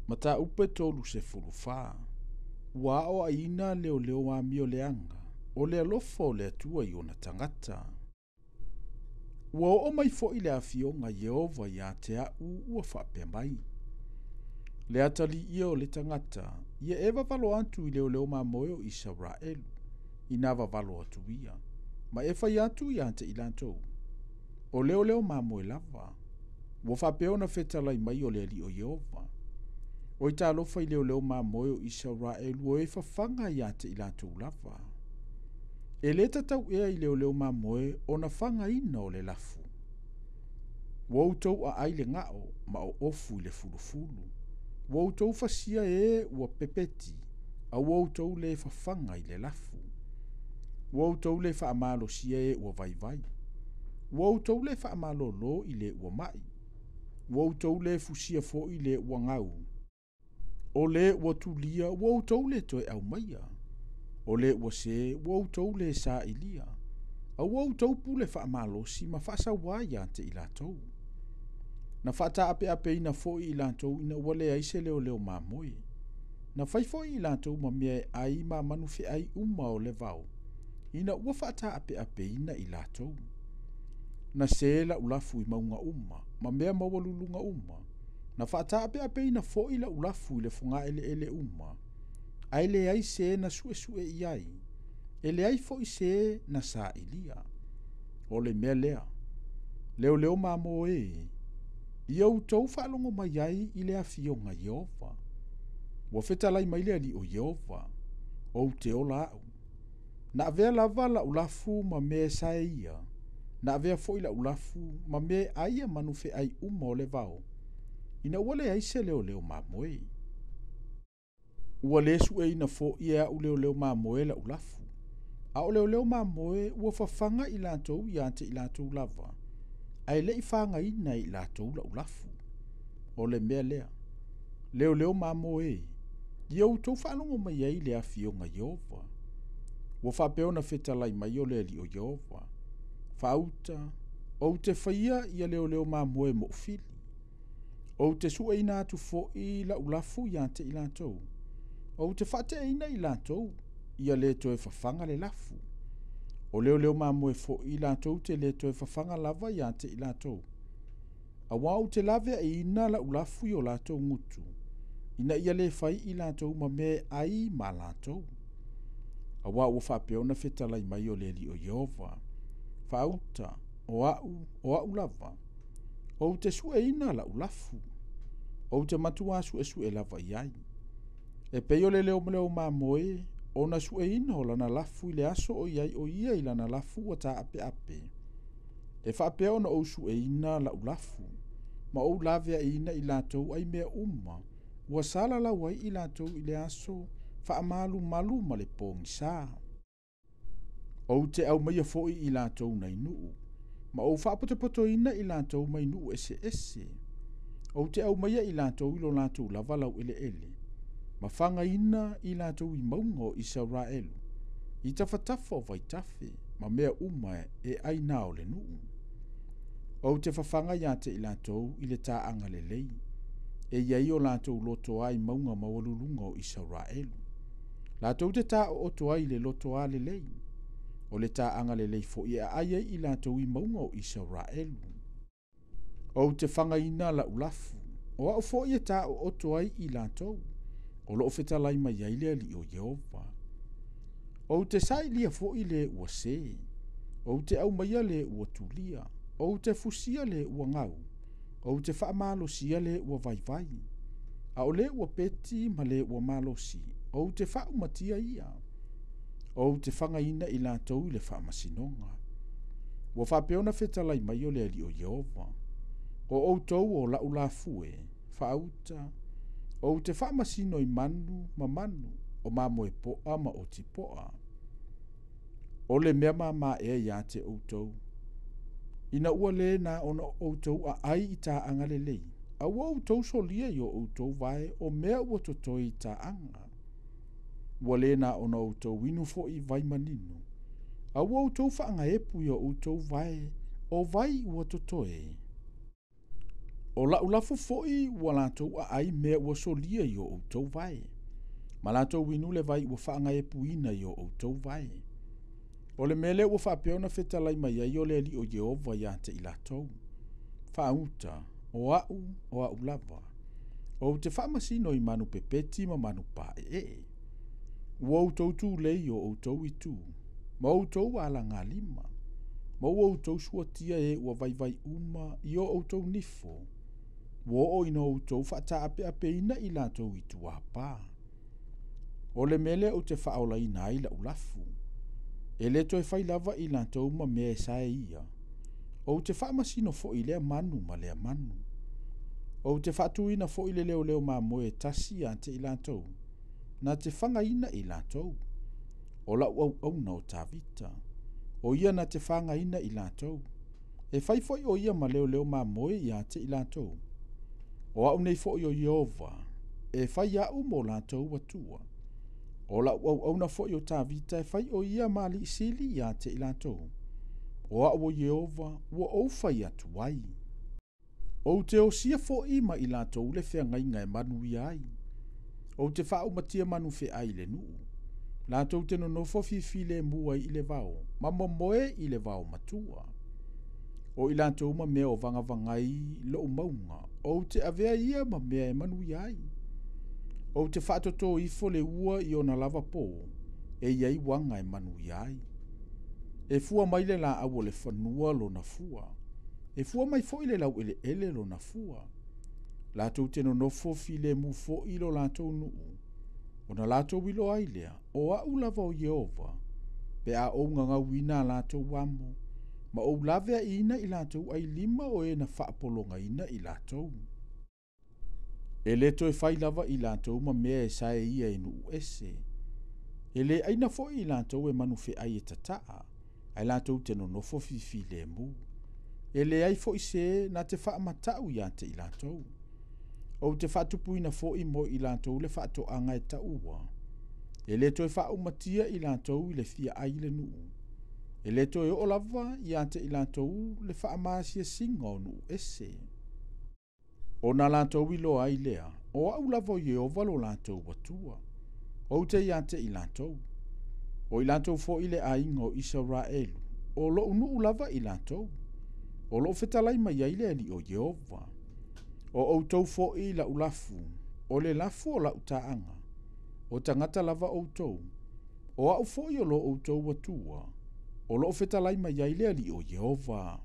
Mataupu 34. Ua aoaina leoleo amio leaga o le alofa o le Atua i ona tagata. Ua oo mai foʻi le afioga Ieova ia te aʻu ua faapea mai. Le ataliia o le tagata, ia e vavalo atu i leoleo mamoe o Isaraelu, ina vavalo atu ia, ma e fai atu ia te i latou. O leoleo mamoe lava, ua faapea ona fetalai mai o le Alii o Ieova. Oi talofa i leoleo mamoe o Isaraelu o e fafaga ia te i latou lava. E lē tatau ea i leoleo mamoe ona fagaina o le lafu. Ua outou aai le gao ma oofu i le fulufulu. Ua outou fasia e ua pepeti, a ua outou lē fafaga i le lafu. Ua outou lē faamalosia e ua vaivai. Ua outou lē faamalōlō i le ua maʻi. Ua outou lē fusia foʻi le ua gau. O le ua tulia ua outou lē toe aumaia. O le ua sē ua outou lē sailia. A ua outou pule faamalosi ma faasauā ia te i latou. Na faataapeapeina foʻi i latou ina ua leai se leoleo mamoe. Na fai foʻi i latou ma mea e ai ma manu feai uma o le vao, ina ua faataapeapeina i latou. Na sē lau lafu i mauga uma, ma mea maualuluga uma. Na faataapeapeina foʻi lau lafu i le fogaeleele uma, ae leai se na suesue i ai, e leai foʻi se na sailia. O le mea lea, leoleo mamoe e, ia outou faalogo mai ai i le afioga Ieova. Ua fetalai mai le Alii o Ieova, ou te ola aʻu. Na avea lava lau lafu ma mea e sae ia, na avea foʻi lau lafu ma mea e ai a manu feai uma o le vao, ina ua leai se leoleo mamoe. Ua lē sueina foʻi e aʻu leoleo mamoe lau lafu. A o leoleo mamoe ua fafaga i latou ia te i latou lava, ae leʻi fagaina e i latou lau lafu. O le mea lea, leoleo mamoe e, ia outou faalogo mai ai i le afioga Ieova. Ua faapea ona fetalai mai o le Alii o Ieova. Faauta, ou te faia ia leoleo mamoe moʻu fili. Ou te sueina atu foʻi lau lafu ia te i latou. Ou te faateaina i latou, ia lē toe fafaga le lafu. O leoleo mamoe foʻi latou te lē toe fafaga lava ia te i latou. Auā ou te laveaiina lau lafu i o latou gutu, ina ia lē fai i latou ma mea e ai ma latou. Auā ua faapea ona fetalai mai o le Alii o Ieova. Faauta, o aʻu, o aʻu lava. Ou te sueina lau lafu. Ou te matuā suesue lava i ai. E pei o le leoleo mamoe ona sueina o lana lafu i le aso o i ai o ia i lana lafu ua taapeape. E faapea ona ou sueina lau lafu, ma ou laveaiina i latou ai mea uma, ua salalau ai i latou i le aso faamalumalu ma le pogisā. Ou te aumaia foʻi i latou nai nuu, ma ou faapotopotoina i latou mai nuu eseese. Ou te aumaia i latou i lo latou lava laueleele, ma fagaina i latou i mauga o Isaraelu, i tafatafa o vaitafe, ma mea uma e aina o le nuu. Ou te fafaga ia te i latou i le taaga lelei, e i ai o latou lotoā i mauga maualuluga o Isaraelu. Latou te taooto ai i le lotoā lelei, o le taaga lelei foʻi e aai ai i latou i mauga o Isaraelu. Ou te fagaina lau lafu, o aʻu foʻi e taooto ai i latou, o loo fetalai mai ai le Alii o Ieova. Ou te sailia foʻi le ua sē, ou te aumaia le ua tulia, ou te fusia le ua gau, ou te faamalosia le ua vaivai. A o le ua peti ma le ua malosi, ou te faaumatia ia. Ou te fagaina i latou i le faamasinoga. Ua faapea ona fetalai mai o le Alii o Ieova. O outou o lau lafu e, faauta, ou te faamasino i manu ma manu, o mamoe poa ma oti poa. O le mea māmā ea ia te outou. Ina ua lē na ona outou aai i taaga lelei, a ua outou solia i o outou vae o mea ua totoe i taaga. Ua lē na ona outou inu foʻi vai manino, a ua outou faagaepu i o outou vae o vai ua totoe. O la'u lafu fo'i ua latou aai mea ua solia i o outou vae, ma latou inu le vai ua faagaepuina i o outou vae. O le mea lea ua faapea ona fetalai mai ai o le Alii o Ieova iā te i latou. Faauta, o a'u, o a'u lava. Ou te faamasino i manu pepeti ma manu paeee. Ua outou tulei o outou itu, ma outou alagalima, ma ua outou suatia e ua vaivai uma i o outou nifo, ua oo ina outou faataapeapeina i latou i tuapā. O le mea lea ou te faaolaina ai la'u lafu. E lē toe fai lava i latou ma mea e sae ia. Ou te faamasino fo'i i lea manu ma lea manu. Ou te faatuina fo'i le leoleo mamoe e tasi iā te i latou, na te fagaina i latou. O la'u auauna o Tavita. O ia na te fagaina i latou. E fai fo'i o ia ma leoleo mamoe iā te i latou. O a'u nei fo'i o Ieova, e fai a'u mo latou Atua. O la'u auauna fo'i o Tavita e fai o ia ma alii sili iā te i latou. O a'u o Ieova ua ou fai atu ai. Ou te osia fo'i ma i latou le feagaiga e manuia ai. Ou te faaumatia manu feai i le nuu. Latou te nonofo fifilemu ai i le vao, ma momoe i le vao matua. O i latou ma mea o vagavagai lo'u mauga, ou te avea ia ma mea e manuia ai. Ou te faatotō ifo le ua i ona lava pō, e i ai uaga e manuia ai. E fua mai le laau o le fanua lona fua. E fua mai fo'i le laueleele lona fua. Latou te nonofo filemu fo'i lo latou nuu. Ona latou iloa ai lea, o a'u lava o Ieova, pe a ou gagauina a latou amo, ma ou laveaiina i latou ailima o e na faapologaina i latou. E lē toe fai lava i latou ma mea e sae ia e nuu ese. E lē aina fo'i i latou e manu feai e tataa, ae latou te nonofo fifilemu. E leai fo'i se na te faamata'u iā te i latou. Ou te faatupuina fo'i mo i latou le faatoaga e taua. E lē toe faaumatia i latou i le fia ai le nuu. E lē toe oo lava iā te i latou le faamaasiasiga o nuu ese. Ona latou iloa ai lea, o a'u lava o Ieova lo latou Atua. Ou te iā te i latou. O i latou fo'i le aiga o Isaraelu, o lo'u nuu lava i latou. O lo'o fetalai mai ai le Alii o Ieova. O outou fo'i la'u lafu, o le lafu o la'u taaga. O tagata lava outou. O a'u fo'i o lo outou Atua. O lo'o fetalai mai ai le Alii o Ieova.